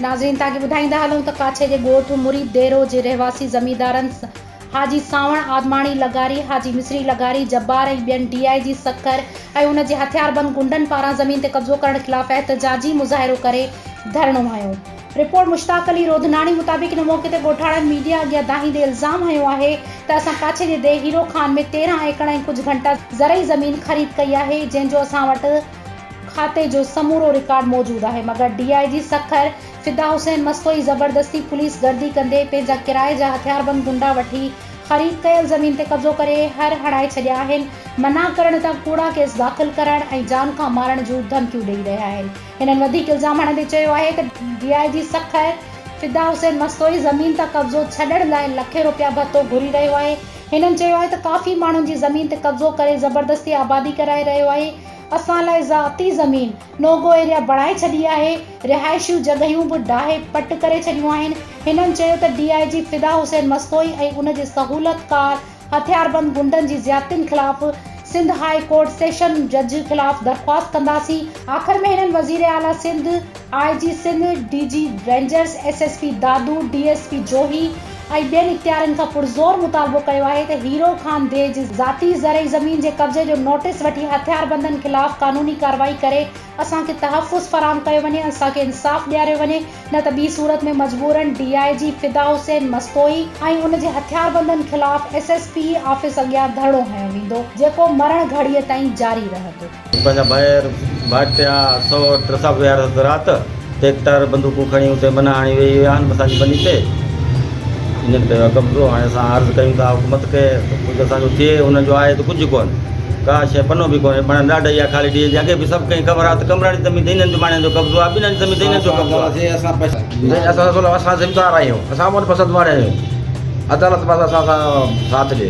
ناظرين توهان کي ٻڌائيندا هلون ته ڪاڇي جي ڳوٺ مريد ديرو جي رهواسي زميندارن حاجي سانوڻ آدماڻي لغاري، حاجي مصري لغاري، جبار ۽ ٻين ڊي I جي سکر ۽ ان جي هٿياربند غنڊن پاران زمين تي قبضو ڪرڻ خلاف احتجاجي مظاهرو ڪري ڌرڻو هنيو. رپورٽ مشتاق علي روڌناڻي مطابق ان موقعي تي ڳوٺاڻن ميڊيا اڳيان دانهيندي الزام هنيو آهي ته اسان ڪاڇي جي ديهه هيرو خان ۾ 13 ايڪڙ ۽ ڪجهه گهنٽا زرعي زمين خريد ڪئي آهي جنهن جو اسان وٽ کاتي جو سمورو رڪارڊ موجود آهي مگر ڊي I جي سکر فدا حسين مستوئي زبردستي پوليس گردي ڪندي پنهنجا ڪرائي جا هٿياربند غنڊا وٺي خريد ڪيل زمين تي قبضو ڪري هر هڻائي ڇڏيا آهن، منع ڪرڻ تان ڪوڙا ڪيس داخل ڪرائڻ ۽ جان کان مارڻ جون ڌمڪيون ڏئي رهيا آهن. هنن وڌيڪ الزام هڻندي چيو آهي ته ڊي I جي سکر فدا حسين مستوئي زمين تان قبضو ڇڏڻ لاء لکين روپيا ڀتو گهري رهيو آهي. هنن چيو آهي ته ڪافي ماڻهن جي زمين تي قبضو ڪري زبردستي آبادي ڪرائي رهيو آهي، اسان لاء ذاتي زمين نو گو ايريا بڻائي ڇڏي آهي، رهائشيون جڳهيون به ڊاهي پٽ ڪري ڇڏيون آهن، هنن چيو ته ڊي I جي فدا حسين مستوئي ۽ ان جي سهولتڪار هٿياربند غنڊن جي زيادتين خلاف سنڌ هاء ڪورٽ سيشن جج خلاف درخواست ڪنداسين، آخر ۾ هنن وزير اعليٰ سنڌ، آء جي Sindh, D G rangers, S S P Dadu, D S P Johi ۽ ٻين اختيارين کان پرزور مطالبو ڪيو آهي ته هيرو خان ديهه جي ذاتي زرعي زمين جي قبضي جو نوٽيس وٺي هٿياربندن خلاف قانوني ڪارروائي ڪري اسان کي تحفظ فراهم ڪيو وڃي اسان کي انصاف ڏياريو وڃي نه ته ٻي صورت ۾ مجبورن ڊي I جي فدا حسين مستوئي ۽ ان جي هٿياربندن خلاف ايس ايس پي آفيس اڳيان ڌرڻو هنيو ويندو جيڪو مرڻ گهڙيء تائين جاري رهندو. پنهنجا ڀائر، ڀائٽيا، سئوٽ سڀ ويا رات رات ٽيڪٽر بندوقون کڻي اتي منع هڻي ويهي ويا آهن اسان جي ٻني تي انهن ڪيو آهي قبضو هاڻي اسان عرض ڪيون ٿا حڪومت کي ته ڪجهه اسان جو ٿئي انهن جو آهي ته ڪجهه ڪونه ڪا شيء پنو به ڪونهي معنيٰ ڏاڍ اها خالي ڊي جي اڳي به سڀ ڪنهن خبر آهي ته قمبراڻي زمين تي انهن جو ماڻهن جو قبضو آهي ٻنهن زمين تي انهن جو قبضو آهي. اسان اسان ذميدار آهيون اسان من پسند ماڻهو آهيون عدالت بس اسان سان ساٿ ڏي.